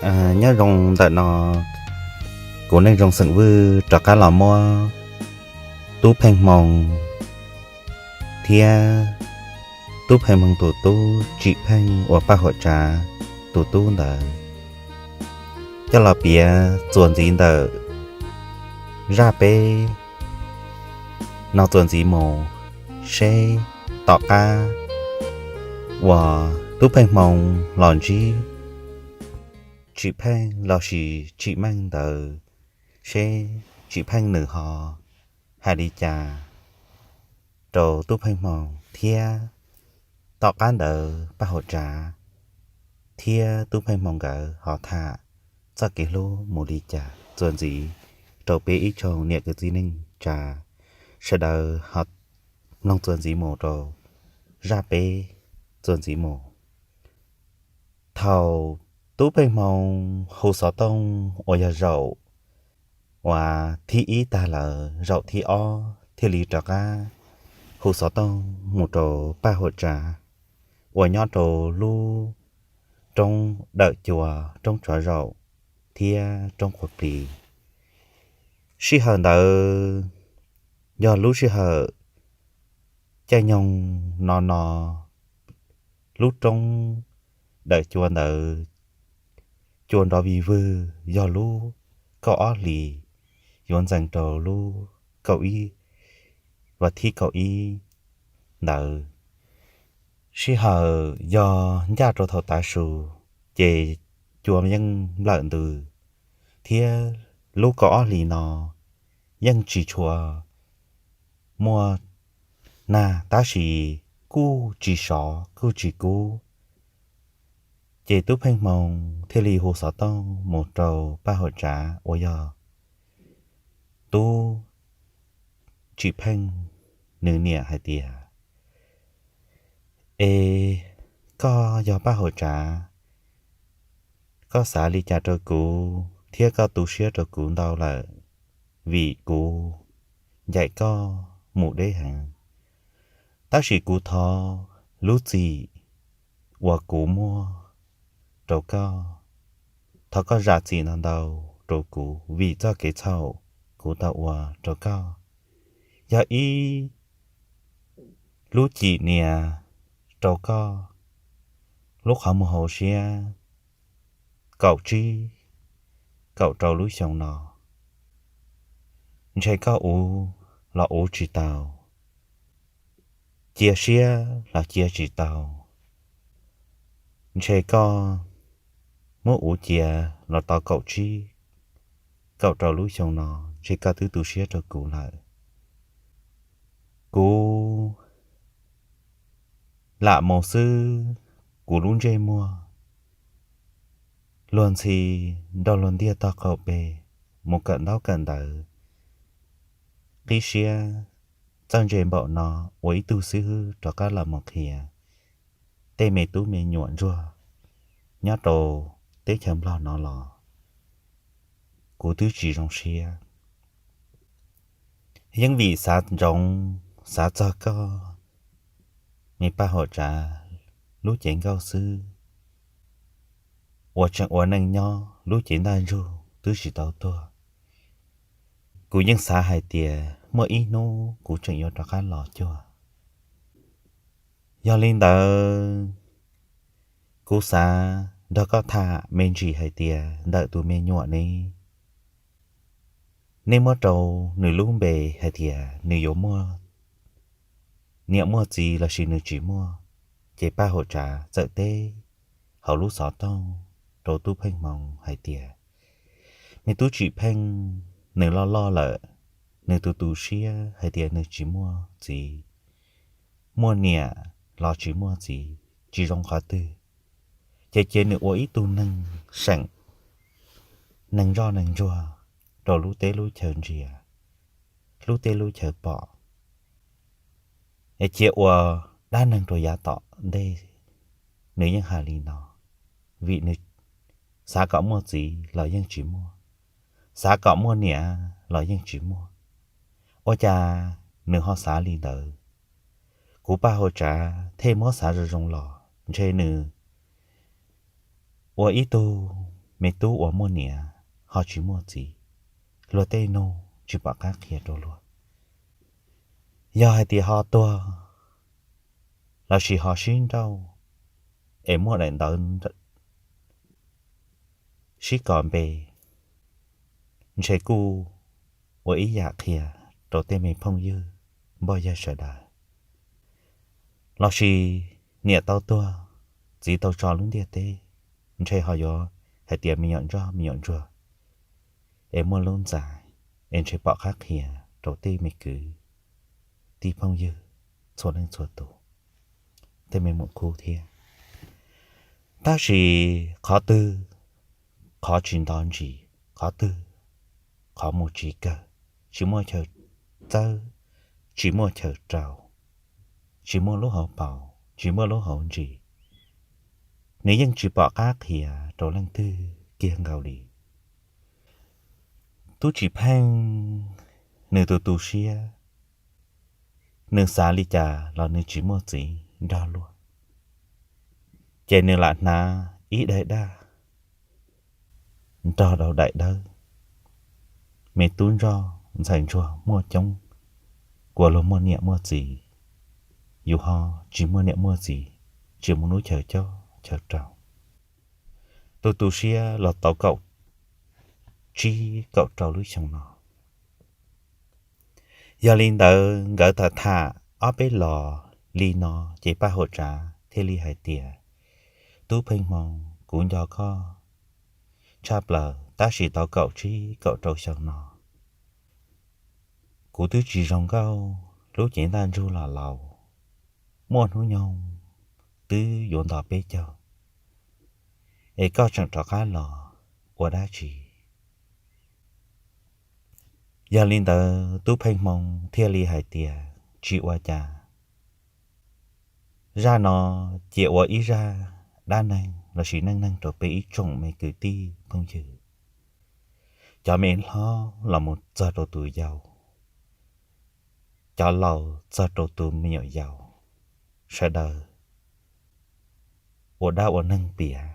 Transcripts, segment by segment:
Nyob zoo ntawm no, kuv Neej Zoo xeem Vwj rov qab los muab Tub Pheej Hmoo thiab Tub Pheej Hmoo tus tub Tsim Pheej uas Paj Huam Tsav tus tub ntawd coj los piav txuas ntxiv ntawm zaj peb no txuas ntxiv mus, seb tom qab uas Tub Pheej Hmoo los ntsib Tsim Pheej lossis Tsim Meej ntawd, seb Tsim Pheej nws ho hais li cas rau Tub Pheej Hmoo thiab tom qab ntawd Paj Huam Tsav thiab Tub Pheej Hmoo nkawd ho tham txoj kev hlub mus li cas txuas ntxiv rau peb ib tsoom niam kwv txiv neej tsa sawv daws ho mloog txuas ntxiv mus rau zaj peb txuas ntxiv mus. Thaum Tub Pheej Hmoo hu xov tooj uas yog zaum uas thib ib tag lawm, zaum thib ob thiaj li rov qab hu xov tooj mus rau Paj Huam Tsav uas nyob rau lub roob Dawm Cua, roob Tsov Zaum thiab roob Qhuav Plis. Sij hawm ntawd yog lub sij hawm caij nyoog no no, lub roob Dawm Cua ntawd cua nrov vig vwg, yog lub kaum ob hlis yuav ntxeev rau lub kaum ib, vas thib kaum ib ntawd. Sij hawm yog ncaj rau thaum tav su, ces cua yeej nplawm ntws, thiab lub kaum ob hlis no yeej tsis tshua muaj nag, tab sis kuj tsis sov kuj tsis kub. Ces Tub Pheej Hmoo thiaj li hu xov tooj mus rau Paj Huam Tsav uas yog Tub Tsim Pheej nws niam hais tias, Es koj yog Paj Huam Tsav, koj xav li cas rau kuv thiab koj tu siab rau kuv ntau lawm, vim kuv ncaim koj mus deb heev. Tab sis kuv thov lub txim uas kuv muab rau koj, thov koj zam txim ntau ntau rau kuv vim txoj kev txhaum kuv tau ua rau koj. Yog ib lub cim nias rau koj lub qhov muag hauv siab kaum tsib, kaum rau lub xyoo no. Ntshe koj uv los uv tsis tau, cia siab los cia tsis tau. Ntshe koj muab uv cia los tau kaum tsib, kaum rau lub xyoo no, ntshe koj twb tu siab rau kuv lawm. Kuv lam mus xwb, kuv lub ntsej muag luag ntxhi nrog luag ntiag tog qaum pes mus kawm ntaub kawm ntawv, qib siab txawj ntse npaum no, ua ib tug xib hwb rov qab los mus qhia tej me tub me nyuam ntsuag nyob rau teb chaws Nplog no los kuv twb tsis zoo siab. Yeej vim xav ntsoov xav txog koj, me Paj Huam Tsav, lub cev nkauj xwb uas tseem ua neej nyob lub cev ntaj ntsug twb tsis tau tuag. Kuv yeej xav hais tias muaj ib hnub kuv tseem yuav rov qab los cuag. Yog li ntawd, kuv xav nrog koj tham me ntsis hais tias ntawm tus me nyuam ne, nej muab rau nws lub npe hais tias nws yuav muaj niam muaj txiv lossis nws tsis muaj. Ces Paj Huam Tsav txawm teb hauv lub xov tooj rau Tub Pheej Hmoo hais tias, me tub Tsim Pheej, nws loj loj lawm, nws tus tu siab hais tias nws tsis muaj txiv, muaj niam los tsis muaj txiv, tsis zoo qhov twg, ces cia nws ua ib tug neeg seem, neeg zoj neeg ntsuag rau lub teb lub chaw ntsia, lub teb lub chaw pom, es cia ua dab neeg rau yav tom ntej. Nws yeej hais li no, vim nws xav kom muaj txiv los yeej tsis muaj, xav kom muaj niam los yeej tsis muaj. Ua cas nws ho xav li ntawd? Kuv Paj Huam Tsav thiaj muab xav zoo zoo los ntshe nws ua ib tug me tub uas muaj niam ho tsis muaj txiv, luag tej nug tsis pom qab qhia rau luag. Yog hais tias ho tuag lossis ho sib nrauj es muaj daim ntawv sib kos npe, ntshe kuj ua ib yam qhia rau tej me phooj ywg npoj yawg sawv daws. Lossis niam tau tuag, txiv tau tso lub ntiaj teb, ntshe ho yuav hais tias me nyuam ntsoj me nyuam ntsuag es muaj lub ntxais, es ntshe pom qab qhia rau tej me kwv tij phooj ywg txhua leej txhua tus, tej me muam khub thiab. Tab sis qhov twg qhov tsis nto ntsis, qhov twg qhov mus tsis kawg, tsis muaj chaw txawb, tsis muaj chaw rau, tsis muaj lub hauv paus, tsis muaj lub hauv ntsis, nws yeej tsis pom qab qhia rau leej twg kiag nkaus li. Tub Tsim Pheej nws tus tu siab, nws xav li cas los nws tsis muaj txiv nrog luag, ces nws lam hnav ib daim daj nrog rau daim dawb, me tub ntsoj ntxhais ntsuag muaj coob, kuas luag muaj niam muaj txiv, yus ho tsis muaj niam muaj txiv, tsis muaj lub chaw cob chaw rau. Tus tu siab los tau kaum tsib kaum rau lub xyoo no. Yog li ntawd nkawd tham tham ob peb los li no, ces Paj Huam Tsav thiaj li hais tias, Tub Pheej Hmoo, kuv nco koj tshaj plaws, tab sis tau kaum tsib kaum rau xyoo no kuv twb tsis zoo nkauj, lub cev ntaj ntsug los laus, muaj hnub nyoog twb yuav nto peb caug, es koj tseem rov qab los ua dab tsi? Yog li ntawd Tub Pheej Hmoo thiaj li hais tias, Tsis ua cas, zaj no cia ua ib zaj dab neeg lossis neej neeg rau peb ib tsoom me kwv tij phooj ywg, cov me hlob los mus txog rau tus yau, cov laus txog rau tus me nyuam yaus, sawv daws ua dab ua neeg piav,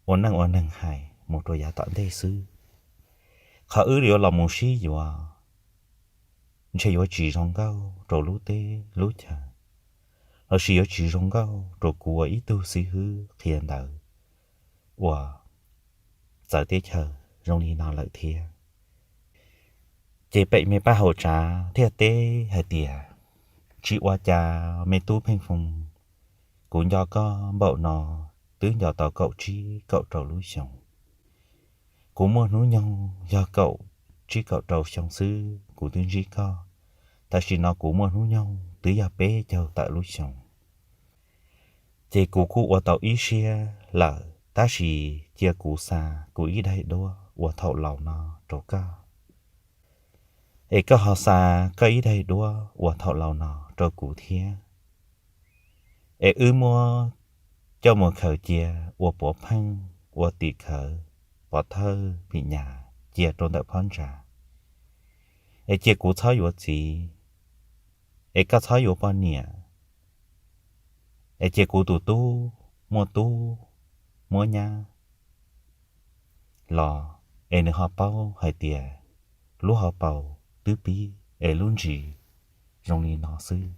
ua neej ua neeg hais mus rau yav tom ntej xwb. Qhov wb yuav los mus sib yuav ntshe yuav tsis zoo nkauj rau lub teb lub chaw, lossis yuav tsis zoo nkauj rau kuv ua ib tug xib hwb qhia ntawv uas txawv teb chaws zoo li no lawm thiab. Ces pem me Paj Huam Tsav thiaj teb hais tias, Tsis ua cas me tub Pheej Hmoo, kuv nco koj npaum no twb nco tau kaum tsib kaum rau lub xyoo. Kuv muaj hnub nyoog yog kaum tsib kaum rau xyoo xwb kuv twb ntsib koj, tam sim no kuv muaj hnub nyoog twb yog peb caug tawm lub xyoo. Ces kuv kuj ua tau ib siab lawm, tab sis cia kuv xa kuv ib daim duab uas thaum laus no rau koj, es koj ho xa koj ib daim duab uas thaum laus no rau kuv thiab, es wb muab coj mus khaws cia ua puav pheej, ua tim khawv, pov thawj phim nyas cia rau ntawm phab ntsa, es cia kuv txhob yuav txiv, es koj txhob yuav poj niam, es cia kuv tus tub muaj tub muab nyab los, es nws ho paub hais tias lub hauv paus twb pib es lub ntsis zoo li no xwb,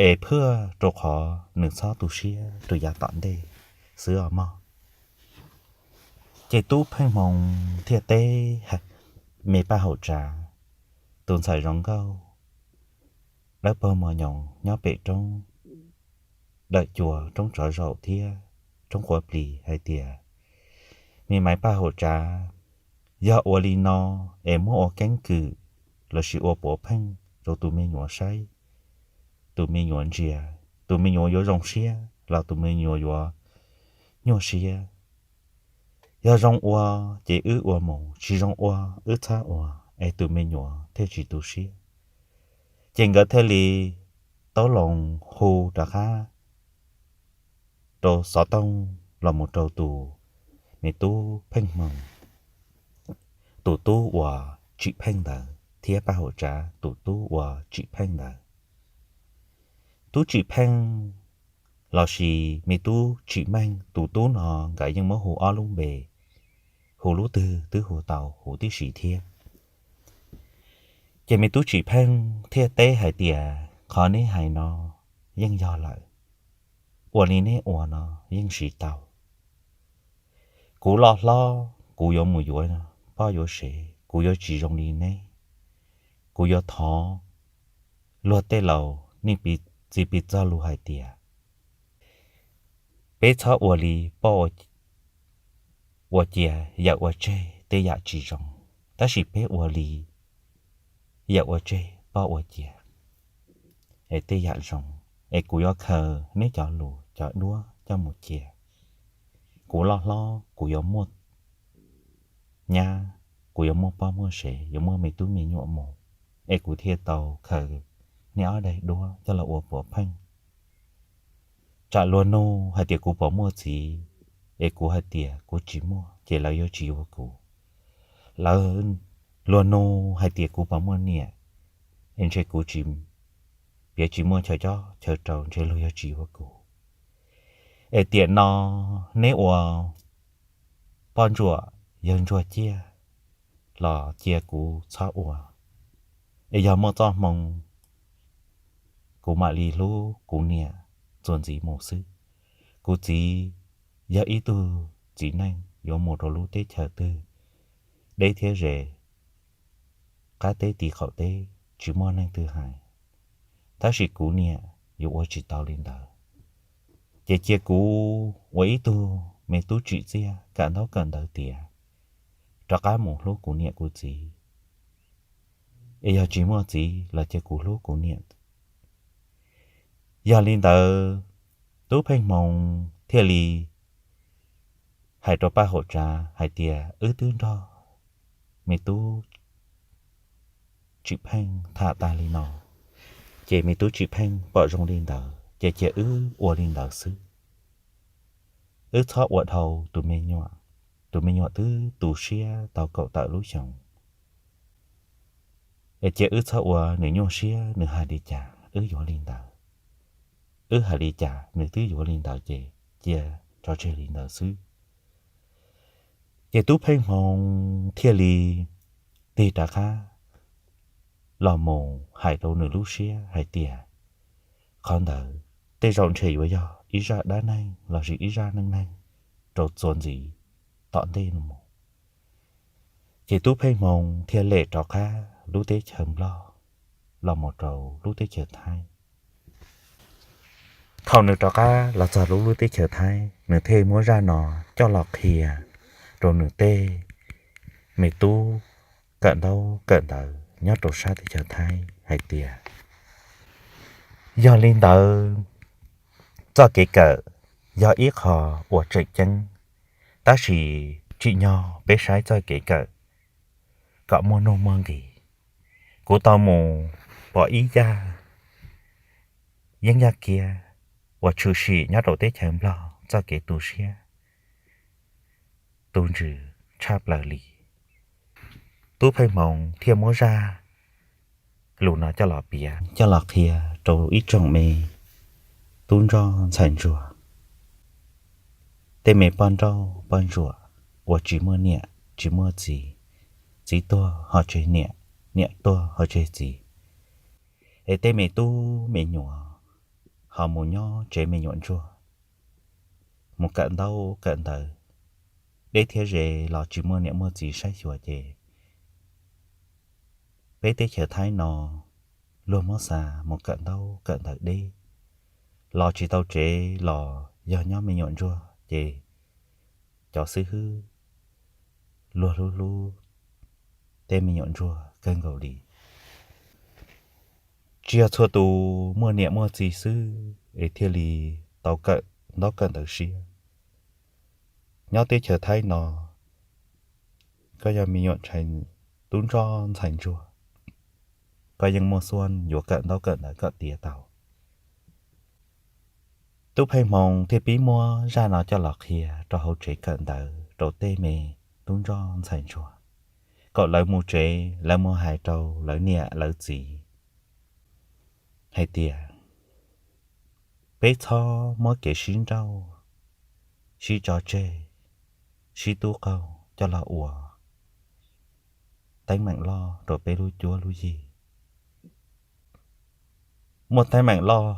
es phwj rau qhov nws txhob tu siab rau yav tom ntej xwb os mog. Ces tub Pheej Hmoo thiaj teb, Me Paj Huam Tsav, tus ntxhais zoo nkauj dawb paug mos nyoos nyob pem roob dawm cua, roob tsov zaum thiab roob quav plis hais tias, Me Maiv Paj Huam Tsav, yog ua li no es muab ua keeb kwm lossis ua puav pheej rau tus me nyuam saib, tus me nyuam ntsia, tus me nyuam yuav zoo siab los tus me nyuam yuav nyuaj siab. Yog zoo ua ces wb ua mus, tsis zoo ua wb txhob ua, es tus me nyuam thiaj tsis tu siab. Ces nkawd thiaj li tau los hu rov qab rau xov tooj los mus rau tus me tub Pheej Hmoo, tus tub uas Tsim Pheej ntawd thiab Paj Huam Tsav tus tub uas Tsim Pheej ntawd. Tub Tsim Pheej Lossis me tub Tsim Meej tus tub no nkawd yeej muab hu ob lub npe, hu lub twg twb hu tau huv tib si thiab. Ces me tub Tsim Pheej thiaj teb hais tias, Qhov neb hais no yeej yog lawm, ua li neb ua no yeej siv tau. Kuv loj hlob kuv yuav mus yuav poj yuav sev, kuv yuav tsis zoo li neb. Kuv yuav thov luag tej laus nej piv txwv piv txoj lus hais tias peb txhob ua li poj ua cia, yawm ua tseg tej yam tsis zoo, tab sis peb ua li yawm ua tseg poj ua cia es tej yam zoo. Es kuv yuav khaws neb cov lus cov duab coj mus cia. Kuv loj hlob kuv yuav muaj nyab, kuv yuav muaj poj muaj sev, yuav muaj me tub me nyuam mus, es kuv thiaj tau khaws neb ob daim duab coj los ua puav pheej. Tsam luag nug hais tias kuv puas muaj txiv, es kuv hais tias kuv tsis muaj ces lawv yuav tsis yuav kuv. Lawv, luag nug hais tias kuv puas muaj niam, es ntshe kuv tsis, piav tsis muaj chaw cob chaw rau, ntshe luag yuav tsis yuav kuv. Es tiam no neb ua poj ntsuam yawg ntsuag ciaj los cia kuv txhob ua. Es yog muaj txoj hmoo, kuv mam li hlub kuv niam txuas ntxiv mus xwb. Kuv txiv yog ib tug txiv neej yuav mus rau lub teb chaws twg, deb thiab ze, qab teb tiv qaum teb, tsis muaj neeg twg hais. Tab sis kuv niam yuav ua tsis tau li ntawd, ces cia kuv ua ib tug me tub tsim txiaj kawm ntaub kawm ntawv tiav, rov qab mus hlub kuv niam kuv txiv. Es yog tsis muaj txiv los cia kuv hlub kuv niam. Yog li ntawd, tub Pheej Hmoo thiaj li hais rau Paj Haum Tsav hais tias, Wb twb nrog me tub Tsim Pheej tham tas li no, ces me tub Tsim Pheej pom zoo li ntawd ces cia wb ua li ntawd xwb. Wb txhob ua dhau tus me nyuam, tus me nyuam twb tu siab tau kaum tawm lub xyoos. Es cia wb txhob ua nws nyuaj siab, nws hais li cas wb yuav li ntawd. Wb hais li cas nws twb yuav li ntawd ces cia tso tseg li ntawd xwb. Ces tub Pheej Hmoo thiaj li tig rov qab los mus hais rau nws lub siab hais tias, Qhov ntawd tej zaum ntshe yuav yog ib zaj dab neeg lossis ib zaj neej neeg rau txuas ntxiv tom ntej no mus. Ces tub Pheej Hmoo thiaj lem rov qab lub teb chaws Nplog los mus rau lub teb chaws Thaib. Thaum nws rov qab los txog lub lub teb chaws Thaib, nws thiaj muab zaj no coj los qhia rau nws tej me tub kawm ntaub kawm ntawv nyob rau sab teb chaws Thaib hais tias, Yog li ntawd, txoj kev kawm yog ib qho uas tseem ceeb, tab sis tsim nyog peb saib txoj kev kawm kom muaj nuj muaj nqis. Kuv tau mus pom ib yaj yeeb yaj kiab uas tshwm sim nyob rau teb chaws Nplog txoj kev tu siab tu ntsws tshaj plaws li. Tub Pheej Hmoo thiaj muab zaj lus no coj los piav coj los qhia rau ib tsoom me tub ntsoj ntxhais ntsuag, tej me poj nrauj poj ntsuam uas tsis muaj niam tsis muaj txiv, txiv tuag ho tseg niam, niam tuag ho tseg txiv, es tej me tub me nyuam ho mus nyob tsev me nyuam ntsuag, mus kawm ntaub kawm ntawv, deb thiab ze los tsis muaj niam muaj txiv saib xyuas ces peb teb chaws Thaib no luag muab xa mus kawm ntaub kawm ntawv deb, los tsis tau tsev los yog nyob me nyuam ntsuag ces cov xib hwb luag hlub hlub tej me nyuam ntsuag kawg nkaus li. Tsis yog txhua tus muaj niam muaj txiv xwb es thiaj li tau kawm ntaub kawm ntawv siab. Nyob teb chaws Thaib no, koj yog me nyuam ntxhais, tub ntsoj ntxhais ntsuag, koj yeej muaj xuaj yuav kawm ntaub kawm ntawv kom tiav tau. Tub Pheej Hmoo thiaj pib muab zaj no coj los qhia rau hauv tsev kawm ntawv rau tej me tub ntsoj ntxhais ntsuag, kom lawv mus tsev lawv mus hais rau lawv niam lawv txiv hais tias Peb txhob muab kev sib nrauj, sib tso tseg, sib tub qaug coj los ua teeb meem loj rau peb lub cuab lub yig. Muaj teeb meem loj,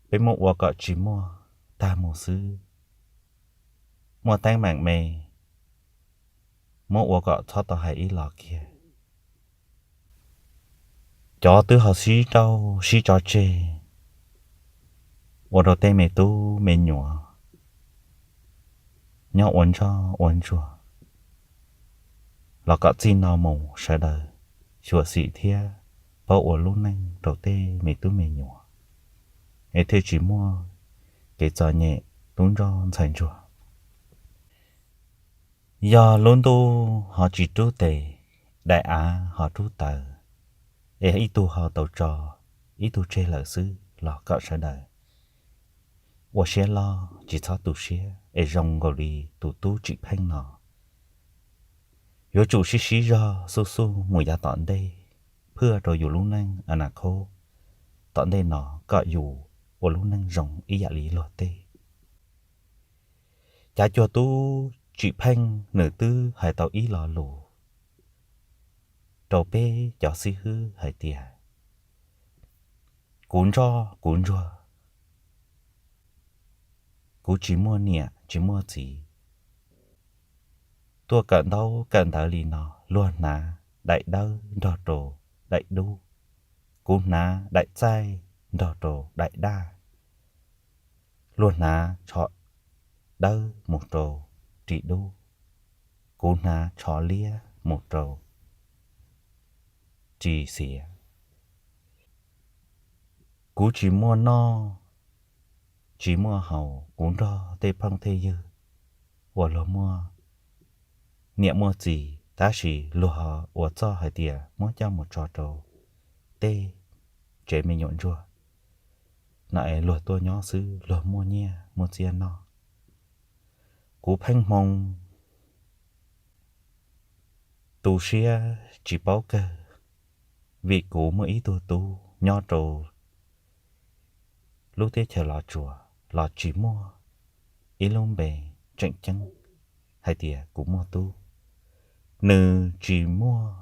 peb muab ua kom tsis muaj tag mus xwb. Muaj teeb meem me, muab ua kom txhob tau hais ib los kiag. Cov twb ho sib nrauj sib tso tseg ua rau tej me tub me nyuam nyob ua ntsoj ua ntsuag los kom txij no mus sawv daws xyuam xim thiab paub ua lub neej rau tej me tub me nyuam, es thiaj tsis muaj kev txom nyem tub ntsoj ntxhais ntsuag. Yog lub ntuj ho tsis rub tes, daim av ho rub taws, es ib tug ho tau tso, ib tug tseg lawm xwb los kom sawv daws ua siab loj tsis txhob tu siab es zoo nkaus li tus tub Tsim Pheej no. Yuav tsum sib sib zog xub xub mus yav tom ntej, phwj rau yus lub neej a na khob tom ntej no kom yus ua lub neej zoo ib yam li luag tej. Cav cuag tub Tsim Pheej nws twb hais tau ib lo lus rau peb cov xib hwb hais tias, kuv ntsoj kuv ntsuag, kuv tsis muaj niam tsis muaj txiv, tuaj kawm ntaub kawm ntawv li no, luag hnav daim dawb nrog rau daim dub, kuv hnav daim txaij nrog rau daim daj, luag hnav tsho dawb mus rau ris dub, kuv hnav tsho liab mus rau ris xiav. Kuv tsis muaj noj, tsis muaj haus, kuv nrog tej phooj tej ywg uas luag muaj niam muaj txiv, tab sis luag ua txuj hais tias muab coj mus tso rau tej tsev me nyuam ntsuag no es luag tuaj nyob xwb, luag muaj nyiaj muaj txiaj noj. Kuv Pheej Hmoo tu siab tsis paub kawg, vim kuv muaj ib tug tub nyob rau lub teb chaws Los Tsuas los tsis muaj ib lub npe tseem ceeb hais tias kuv muaj tub. Nws tsis muaj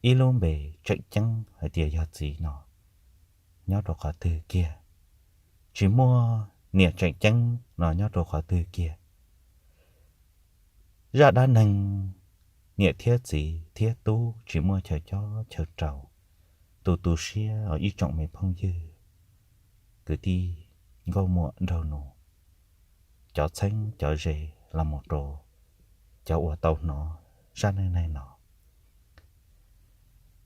ib lub npe tseem ceeb hais tias yog txiv no nyob rau qhov twg kiag, tsis muaj niam tseem ceeb no nyob rau qhov twg kiag. Zaj dab neeg niam thiab txiv thiab tub tsis muaj chaw cob chaw rau, tu tu siab os ib tsoom me phooj ywg, kwv tij nkauj muam nraug nus, cov txheeb cov ze los mus rau cov uas tau hnov zaj neej neeg no.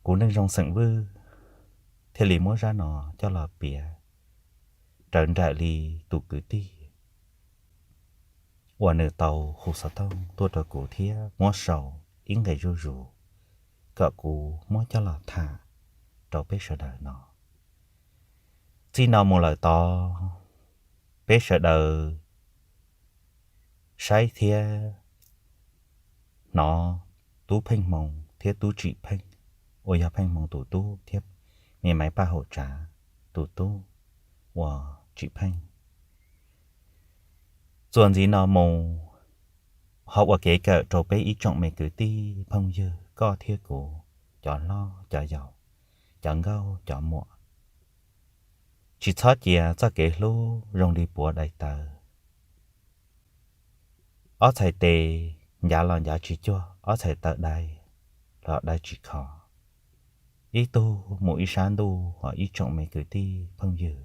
Kuv Neej Zoo xeem Vwj thiaj li muab zaj no coj los piav raws nraim li tus kwv tij uas nws tau hu xov tooj tuaj rau kuv thiab muab sau ib nqe zuj zus kom kuv muab coj los tham rau peb sawv daws no. Txij no mus lawm tod, peb sawv daws saib thiab hnov tub Pheej Hmoo thiab tub Tsim Pheej, uas yog Pheej Hmoo tus tub thiab me Maiv Paj Haum Tsav tus tub uas Tsim Pheej. Txuas ntxiv no mus, ho ua kev kawm rau peb ib tsoom me kwv tij phooj ywg koj thiab kuv, cov hlob cov yau, cov nkauj cov muam, tsis txhob cia txoj kev hlub zoo li puav daim tawv. Ob txhais tes ncav los ncav tsis cuag, ob txhais taw dai los dai tsis kho. Ib tug mus ib sab ntuj, ho ib tsoom me kwv tij phooj ywg,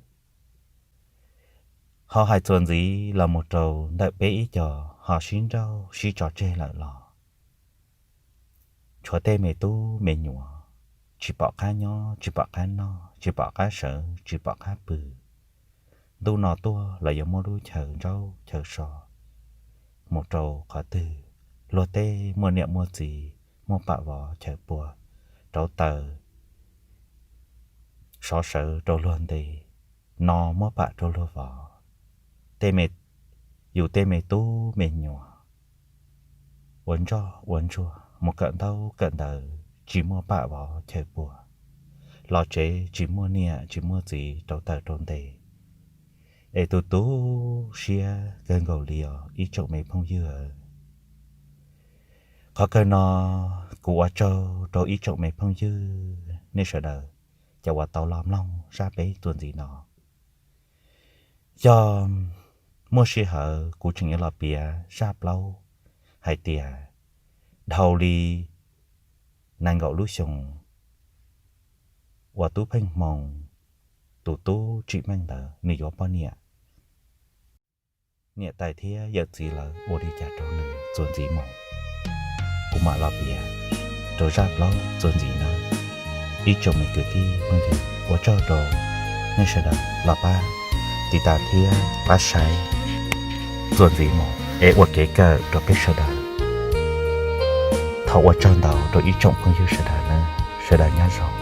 ho hais txuas ntxiv los mus rau ntawm peb ib co ho sib nrauj sib tso tseg lawm los tshuav tej me tub me nyuam tsis pom qab nyob, tsis pom qab noj, tsis pom qab sawv, tsis pom qab pw. Ntuj no tuaj los yuav muaj lub chaw ntsaub chaw so mus rau qhov twg. Luag tej muaj niam muaj txiv, muaj pam vov chaw pua, rauv taws sov sawv rau luag nte, no muab pam rau luag vov. Tej me, yus tej me tub me nyuam ua ntsoj ua ntsuag mus kawm ntaub kawm ntawv tsis muaj pam vov chaw pua, los tsev tsis muaj niam tsis muaj txiv rauv taws rau nte, Es tu tu siab kawg nkaus li os ib tsoom me phooj ywg. Qhov kawg no kuv ua tsaug rau ib tsoom me phooj ywg nej sawv daws cov uas tau los mloog zaj peb txuas ntxiv no. Yog muaj sij hawm kuv tseem yuav los piav zaj plaub hais tias dhau li nees nkaum lub xyoo uas Tub Pheej Hmoo tus tub tsim meej ntawd nws yuav poj niam, niam tais thiab yawm txiv lawv ua li cas rau nws txuas ntxiv mus. Kuv mam los piav rau zaj plaub txuas ntxiv no. Ib tsoom me kwv tij phooj ywg, ua tsaug rau nej sawv daws los pab tiv tas thiab pab saib txuas ntxiv mus es ua kev kawm rau peb sawv daws. Thov ua tsaug ntau rau ib tsoom phooj ywg sawv daws nawb, sawv daws nyob zoo.